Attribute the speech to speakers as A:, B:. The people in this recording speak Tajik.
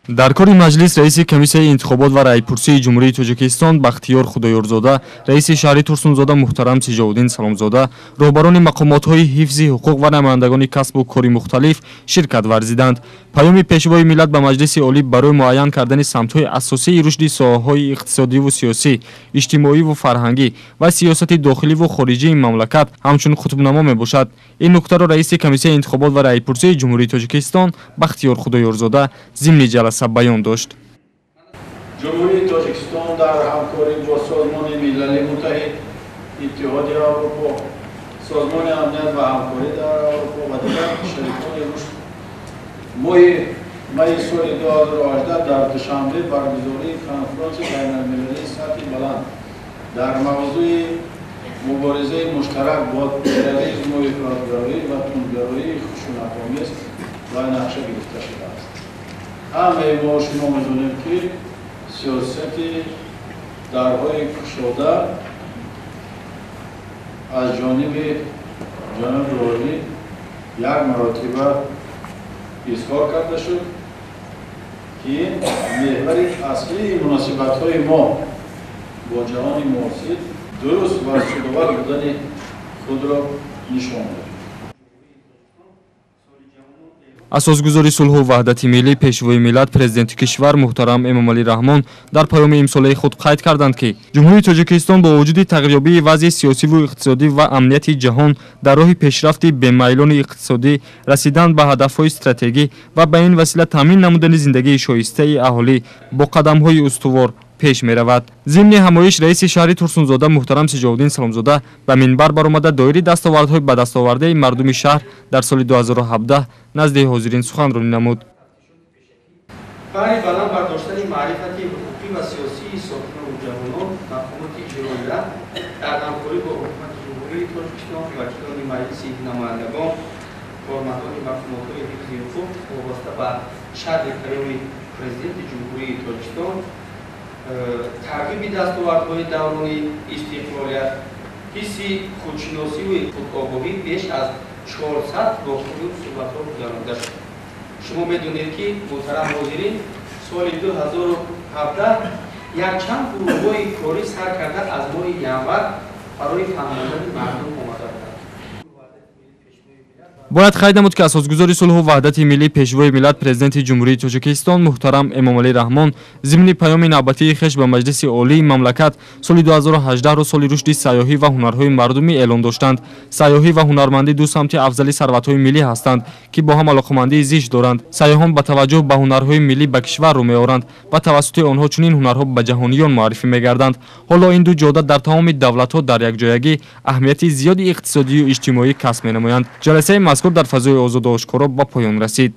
A: Дар кори маҷлис раиси комиссияи интихобот ва раъйпурсии Ҷумҳурии Тоҷикистон Бахтиёр Худоёрзода, раиси шаҳри Турсунзода муҳтарам Сиҷовуддин Саломзода, роҳбарони мақомотҳои ҳифзи ҳуқуқ ва намояндагони касбу кори мухталиф ширкат варзиданд. Паёми Пешвои миллат ба Маҷлиси Олӣ барои муайян кардани самтҳои асосии рушди соҳаҳои иқтисодиву сиёсӣ, иҷтимоиву фарҳангӣ ва сиёсати дохиливу хориҷии мамлакат ҳамчун қутбнамо мебошад. Ин нуктаро раиси комиссияи интихобот ва раъйпурсии Ҷумҳурии Тоҷикистон Бахтиёр Худоёрзода зимни ҷаласа баён дошт.
B: Ҷумҳурии Тоҷикистон дар ҳамкорӣ бо Созмони Милали Муттаҳид, Иттиҳоди Аврупо, Созмони Амният ва ҳамкорӣ дар Аврупо ва дигар шарикони рушд моҳи майи соли 2018 дар Душанбе баргузории конфронси байналмилалии сатҳи баланд дар мавзӯи муборизаи муштарак бо терроризму ифротгароӣ ва тундгароии хушунатомез ба нақша гирифта шудааст. Ҳамаи мо шумо медонем, ки сиёсати дарҳои кушода аз ҷониби ҷаноби олӣ як маротиба изҳор карда шуд, ки ин меҳвари аслии муносибатҳои мо бо ҷаҳони муосир дуруст ва судовар будани худро нишон дод.
A: Асосгузори сулҳу ваҳдати миллӣ, Пешвои миллат, Президенти кишвар муҳтарам Эмомалӣ Раҳмон дар паёми имсолаи худ қайд карданд, ки Ҷумҳурии Тоҷикистон бо вуҷуди тағйирёбии вазъи сиёсиву иқтисодӣ ва амнияти ҷаҳон дар роҳи пешрафти бемайлони иқтисодӣ, расидан ба ҳадафҳои стратегӣ ва ба ин васила таъмин намудани зиндагии шоистаи аҳолӣ бо қадамҳои устувор пеш меравад. Зимни ҳамоиш раиси шаҳри Турсунзода муҳтарам Сиҷовуддин Саломзода ба минбар баромада, доири дастовардҳои ба дастовардаи мардуми шаҳр дар соли 2017 назди ҳозирин суханронӣ намуд.
C: Баҳри баланд бардоштани маърифати ҳуқуқӣ ва сиёсии сокинону ҷавонон, мақомоти иҷроия дар ҳамкорӣ бо Ҳукумати Ҷумҳурии Тоҷикистон, вакилони Маҷлиси намояндагон, кормандони мақомотҳои ҳифзи ҳуқуқ вобаста ба шарҳи паёми Президенти Ҷумҳурии Тоҷикистон, тарғиби дастовардҳои даврони истиқлолият, ҳисси худшиносиву худогоҳӣ беш аз 400 вохӯрию суҳбатҳо гузаронида шуд. Шумо медонед, ки, муҳтарам ҳозирин, соли 2017 якчанд гурӯҳҳои корӣ сар карда аз моҳи январ барои фаҳмондани мардум омода буданд.
A: Бояд қайд намуд, ки асосгузори сулҳу ваҳдати миллӣ, Пешвои миллат, Президенти Ҷумҳурии Тоҷикистон муҳтарам Эмомалӣ Раҳмон зимни паёми навбатии хеш ба Маҷлиси Олии мамлакат соли 2018-ро соли рушди сайёҳӣ ва ҳунарҳои мардумӣ эълон доштанд. Сайёҳӣ ва ҳунармандӣ ду самти афзали сарватҳои миллӣ ҳастанд, ки бо ҳам алоқамандии зич доранд. Сайёҳон ба таваҷҷӯҳ ба ҳунарҳои миллӣ ба кишвар рӯ меоранд ва тавассути онҳо чунин ҳунарҳо ба ҷаҳониён муаррифӣ мегарданд. Ҳоло ин ду ҷода дар тамоми давлатҳо дар якҷоягӣ аҳамияти зиёди иқтисодию иҷтимоӣ касб менамоянд. Ҷаласаи мазкур дар фазои озоду ошкоро ба поён расид.